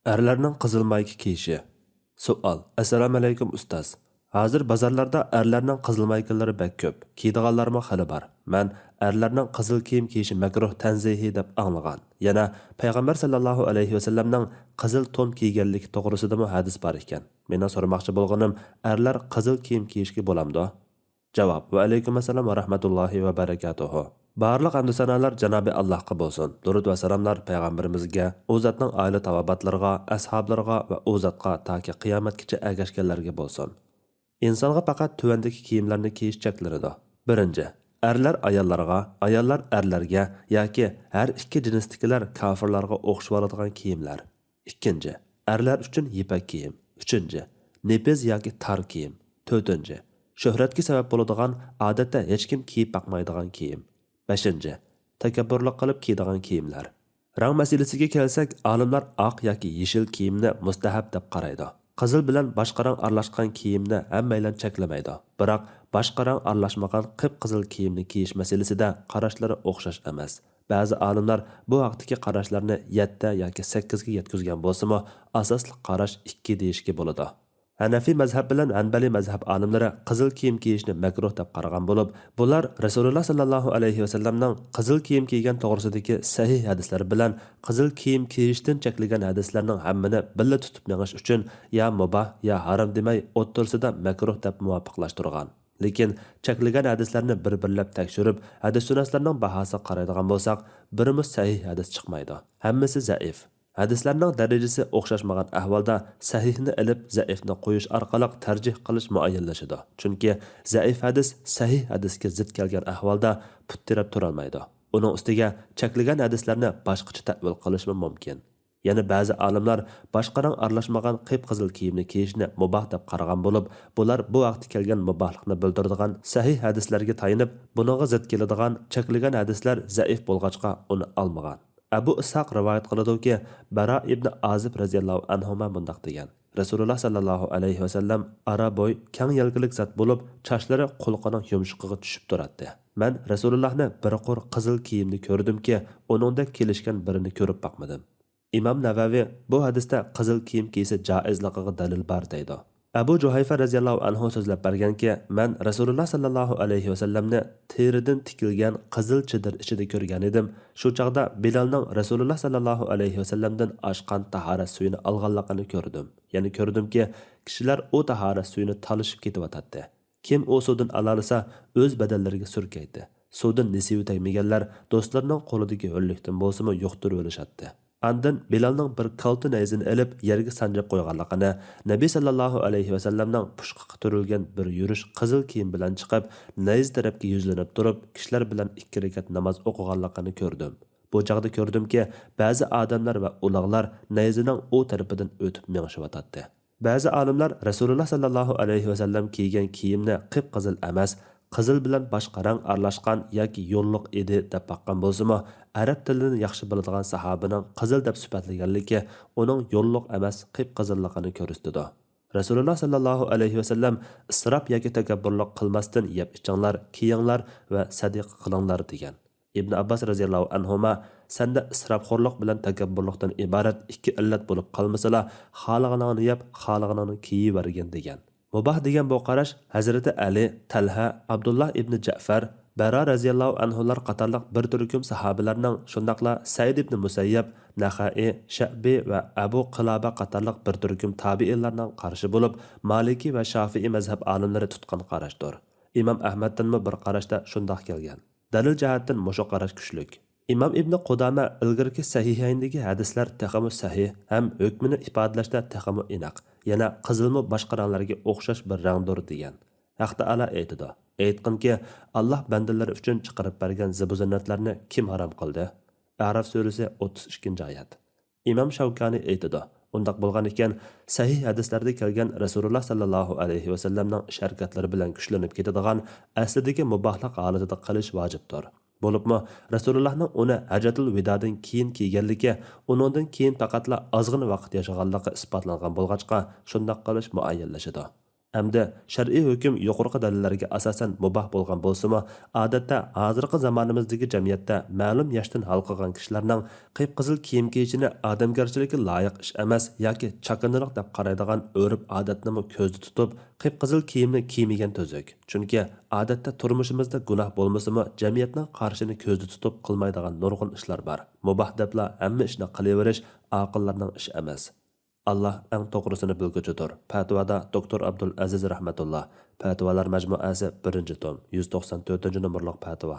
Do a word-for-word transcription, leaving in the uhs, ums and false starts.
ئەرلەرنىڭ قىزىل مايكا كىيىشى. سوئال: ئەسسالامۇئەلەيكۇم ئۇستاز. ھازىر بازارلاردا ئەرلەرنىڭ قىزىل مايكىلىرى بەك كۆپ، كىيىدىغانلارمۇ خېلى بار. مەن ئەرلەرنىڭ قىزىل كىيىم كىيىشى مەكرۇھ تەنزىھىي دەپ ئاڭلىغان. يەنە پەيغەمبەر ساللاللاھۇ ئەلەيھى ۋەسەللەمنىڭ قىزىل تون كىيگەنلىكى توغرىسىدىمۇ ھەدىس بار ئىكەن. مېنىڭ سورىماقچى بولغىنىم، ئەرلەر قىزىل كىيىم كىيىشكە بولامدۇ؟ جاۋاب: ۋەئەلەيكۇم ئەسسالام ۋە رەھمەتۇللاھى ۋە بەرەكاتۇھۇ. بارلىق ھەمدۇ سانالار جانابى ئاللاھقا بولسۇن. دۇرۇد ۋە سالاملار پەيغەمبىرىمىزگە، ئۇ زاتنىڭ ئائىلە تاۋابىئاتلىرىغا، ئەسھابلىرىغا ۋە ئۇ زاتقا تاكى قىيامەتكىچە ئەگەشكەنلەرگە بولسۇن. ئىنسانغا پەقەت تۆۋەندىكى كىيىملەرنى كىيىش چەكلىنىدۇ. بىرىنچى، ئەرلەر ئاياللارغا، ئاياللار ئەرلەرگە ياكى ھەر ئىككى جىنستىكىلەر كاپىرلارغا ئوخشىۋالىدىغان كىيىملەر. ئىككىنچى، ئەرلەر ئۈچۈن يىپەك كىيىم. ئۈچىنچى، نېپىز ياكى تار كىيىم. تۆتىنچى، شۆھرەتكە سەۋەب بولىدىغان، ئادەتتە ھېچكىم كىيىپ باقمايدىغان كىيىم. بەشىنچى، تەكەببۇرلۇق قىلىپ كىيىدىغان كىيىملەر. رەڭ مەسىلىسىگە كەلسەك، ئالىملار ئاق ياكى يېشىل كىيىمنى مۇستەھەب دەپ قارايدۇ. قىزىل بىلەن باشقا رەڭ ئارىلاشقان كىيىمنى ھەممەيلەن چەكلىمەيدۇ. بىراق، باشقا رەڭ ئارىلاشمىغان قىپقىزىل كىيىمنى كىيىش مەسىلىسىدە قاراشلىرى ئوخشاش ئەمەس. بەزى ئالىملار بۇ ھەقتىكى قاراشلارنى يەتتە ياكى سەككىزگە يەتكۈزگەن بولسىمۇ، ئاساسلىق قاراش ئىككى دېيىشكە بولىدۇ. ھەنەفىي مەزھەپ بىلەن ھەنبەلىي مەزھەپ ئالىملىرى قىزىل كىيىم كىيىشنى مەكرۇھ دەپ قارىغان بولۇپ، بۇلار رەسۇلۇللا ساللاللاھۇ ئەلەيھى ۋەسەللەمنىڭ قىزىل كىيىم كىيگەن توغرىسىدىكى سەھىھ ھەدىسلەر بىلەن قىزىل كىيىم كىيىشتىن چەكلىگەن ھەدىسلەرنىڭ ھەممىنى بىللە تۇتۇپ مېڭىش ئۈچۈن يا مۇباھ، يا ھارام دېمەي، ئوتتۇرىسىدا مەكرۇھ دەپ مۇۋاپىقلاشتۇرغان. لېكىن چەكلىگەن ھەدىسلەرنى بىر-بىرلەپ تەكشۈرۈپ، ھەدىسشۇناسلارنىڭ باھاسىغا قارايدىغان بولساق، بىرىمۇ سەھىھ ھەدىس چىقمايدۇ. ھەممىسى زەئىف. ھەدىسلەرنىڭ دەرىجىسى ئوخشاشمىغان ئەھۋالدا سەھىھنى ئېلىپ، زەئىفنى قويۇش ئارقىلىق تەرجىھ قىلىش مۇئەييەنلىشىدۇ. چۈنكى زەئىف ھەدىس سەھىھ ھەدىسكە زىت كەلگەن ئەھۋالدا پۇت تىرەپ تۇرالمايدۇ. ئۇنىڭ ئۈستىگە چەكلىگەن ھەدىسلەرنى باشقىچە تەئۋىل قىلىشمۇ مۇمكىن. يەنە بەزى ئالىملار باشقا رەڭ ئارىلاشمىغان قىپقىزىل كىيىمنى كىيىشنى مۇباھ دەپ قارىغان بولۇپ، بۇلار بۇ ھەقتە كەلگەن مۇباھلىقنى بىلدۈرىدىغان سەھىھ ھەدىسلەرگە تايىنىپ، بۇنىڭغا زىت كېلىدىغان چەكلىگەن ھەدىسلەر زەئىپ بولغاچقا ئۇنى ئالمىغان. ئەبۇ ئىسھاق رىۋايەت قىلىدۇكى، بەرا ئىبنى ئازىب رەزىياللاھۇ ئەنھۇما مۇنداق دېگەن: رەسۇلۇللا ساللاللاھۇ ئەلەيھى ۋەسەللەم ئارا بوي، كەڭ يەلكىلىك زات بولۇپ، چاچلىرى قۇلىقىنىڭ يۇمشىقىغا چۈشۈپ تۇراتتى. مەن رەسۇلۇللانى بىر قۇر قىزىل كىيىمدە كۆردۈمكى، ئۇنىڭدەك كېلىشكەن بىرىنى كۆرۈپ باقمىدىم. ئىمام نەۋەۋى بۇ ھەدىستە قىزىل كىيىم كىيسە جائىزلىقىغا دەلىل بار دەيدۇ. ئەبۇ جۇھەيفە رەزىياللاھۇ ئەنھۇ سۆزلەپ بەرگەنكى، مەن رەسۇلۇللا ساللاللاھۇ ئەلەيھى ۋەسەللەمنى تېرىدىن تىكىلگەن قىزىل چېدىر ئىچىدە كۆرگەنىدىم. شۇ چاغدا بىلالنىڭ رەسۇلۇللا ساللاللاھۇ ئەلەيھى ۋەسەللەمدىن ئاشقان تاھارەت سۈيىنى ئالغانلىقىنى كۆردۈم. يەنە كۆردۈمكى، كىشىلەر ئۇ تاھارەت سۈيىنى تالىشىپ كېتىۋاتاتتى. كىم ئۇ سۇدىن ئالالىسا، ئۆز بەدەنلىرىگە سۈركەيتتى. سۇدىن نېسىۋى تەگمىگەنلەر دوستلىرىنىڭ قولىدىكى ھۆللۈكتىن بولسىمۇ يۇقتۇرۇۋېلىشاتتى. ئاندىن بىلالنىڭ بىر كالتا نەيزىنى ئېلىپ يەرگە سانجىپ قويغانلىقىنى، نەبى ساللاللاھۇ ئەلەيھى ۋەسەللەمنىڭ پۇچقىقى تۈرۈلگەن بىر يۈرۈش قىزىل كىيىم بىلەن چىقىپ، نەيزە تەرەپكە يۈزلىنىپ تۇرۇپ، كىشىلەر بىلەن ئىككى رەكەت ناماز ئوقۇغانلىقىنى كۆردۈم. بۇ چاغدا كۆردۈمكى، بەزى ئادەملەر ۋە ئۇلاغلار نەيزىنىڭ ئۇ تەرىپىدىن ئۆتۈپ مېڭىشىۋاتاتتى. بەزى ئالىملار رەسۇلۇللا ساللاللاھۇ ئەلەيھى ۋەسەللەم كىيگەن كىيىمنى قىپقىزىل ئەمەس، قىزىل بىلەن باشقا رەڭ ئارىلاشقان ياكى يوللۇق ئىدى دەپ باققان بولسىمۇ، ئەرەب تىلىنى ياخشى بىلىدىغان ساھابىنىڭ قىزىل دەپ سۈپەتلىگەنلىكى ئۇنىڭ يوللۇق ئەمەس، قىپقىزىللىقىنى كۆرسىتىدۇ. رەسۇلۇللا ساللاللاھۇ ئەلەيھى ۋەسەللەم ئىسراپ ياكى تەكەببۇرلۇق قىلماستىن يەپ ئىچىڭلار، كىيىڭلار ۋە سەدىقە قىلىڭلار دېگەن. ئىبن ئابباس رەزىياللاھۇ ئەنھۇما، سەندە ئىسراپخورلۇق بىلەن تەكەببۇرلۇقتىن ئىبارەت ئىككى ئىللەت بولۇپ قالمىسىلا، خالىغىنىڭنى يەپ، خالىغىنىڭنى كىيىۋەرگىن دېگەن. مۇباھ دېگەن بۇ قاراش ھەزرىتى ئەلى، تەلھە، ئابدۇللا ئىبنى جەئفەر، بەرا رەزىياللاھۇ ئەنھۇلار قاتارلىق بىر تۈركۈم ساھابىلەرنىڭ، شۇنداقلا سەئىد ئىبنى مۇسەييەب، نەخەئى، شەئبى ۋە ئەبۇ قىلابە قاتارلىق بىر تۈركۈم تابىئىنلارنىڭ قارىشى بولۇپ، مالىكىي ۋە شافىئىي مەزھەپ ئالىملىرى تۇتقان قاراشتۇر. ئىمام ئەھمەدتىنمۇ بىر قاراشتا شۇنداق كەلگەن. دەلىل جەھەتتىن مۇشۇ قاراش كۈچلۈك. ئىمام ئىبنى قۇدامە ئىلگىرىكى سەھىھەيندىكى ھەدىسلەر تېخىمۇ سەھىھ ھەم ھۆكمىنى ئىپادىلەشتە تېخىمۇ ئېنىق، يەنە قىزىلمۇ باشقا رەڭلەرگە ئوخشاش بىر رەڭدۇر دېگەن. ھەق تائالا ئېيتىدۇ، ئېيتقىنكى، ئاللاھ بەندىلىرى ئۈچۈن چىقىرىپ بەرگەن زىبۇ زىننەتلەرنى كىم ھارام قىلدى؟ ئەراف سۈرىسى، ئوتتۇز ئىككىنچى ئايەت. ئىمام شەۋكانى ئېيتىدۇ، ئۇنداق بولغان ئىكەن، سەھىھ ھەدىسلەردە كەلگەن رەسۇلۇللا ساللاللاھۇ ئەلەيھى ۋەسەللەمنىڭ ئىش ھەرىكەتلىرى بىلەن كۈچلىنىپ كېتىدىغان ئەسلىدىكى مۇباھلىق ھالىتىدە قىلىش ۋاجىپتۇر. بولۇپمۇ رەسۇلۇللانىڭ ئۇنى ھەجەتۇل ۋىدادىن كېيىن كىيگەنلىكى، ئۇنىڭدىن كېيىن پەقەتلا ئازغىنە ۋاقىت ياشىغانلىقى ئىسپاتلانغان بولغاچقا، شۇنداق قىلىش مۇئەييەنلىشىدۇ. ئەمدى شەرئىي ھۆكۈم يۇقىرىقى دەلىللەرگە ئاساسەن مۇباھ بولغان بولسىمۇ، ئادەتتە ھازىرقى زامانىمىزدىكى جەمئىيەتتە مەلۇم ياشتىن ھالقىغان كىشىلەرنىڭ قىپقىزىل كىيىم كىيىشىنى ئادەمگەرچىلىككە لايىق ئىش ئەمەس ياكى چاكىنىلىق دەپ قارايدىغان ئۆرپ-ئادەتنىمۇ كۆزدە تۇتۇپ، قىپقىزىل كىيىمنى كىيمىگەن تۈزۈك. چۈنكى ئادەتتە تۇرمۇشىمىزدا گۇناھ بولمىسىمۇ، جەمئىيەتنىڭ قارىشىنى كۆزدە تۇتۇپ قىلمايدىغان نۇرغۇن ئىشلار بار. مۇباھ دەپلا ھەممە ئىشنى قىلىۋېرىش ئاقىللارنىڭ ئىشى ئەمەس. ئاللا ئەڭ توغرىسىنى بىلگۈچىدۇر. پەتىۋادا دوكتور ئابدۇل ئەزىز رەھمەتۇللا. پەتىۋالار مەجمۇئەسى، بىرىنچى توم، يۈز توقسان تۆتىنچى نومۇرلۇق پەتىۋا.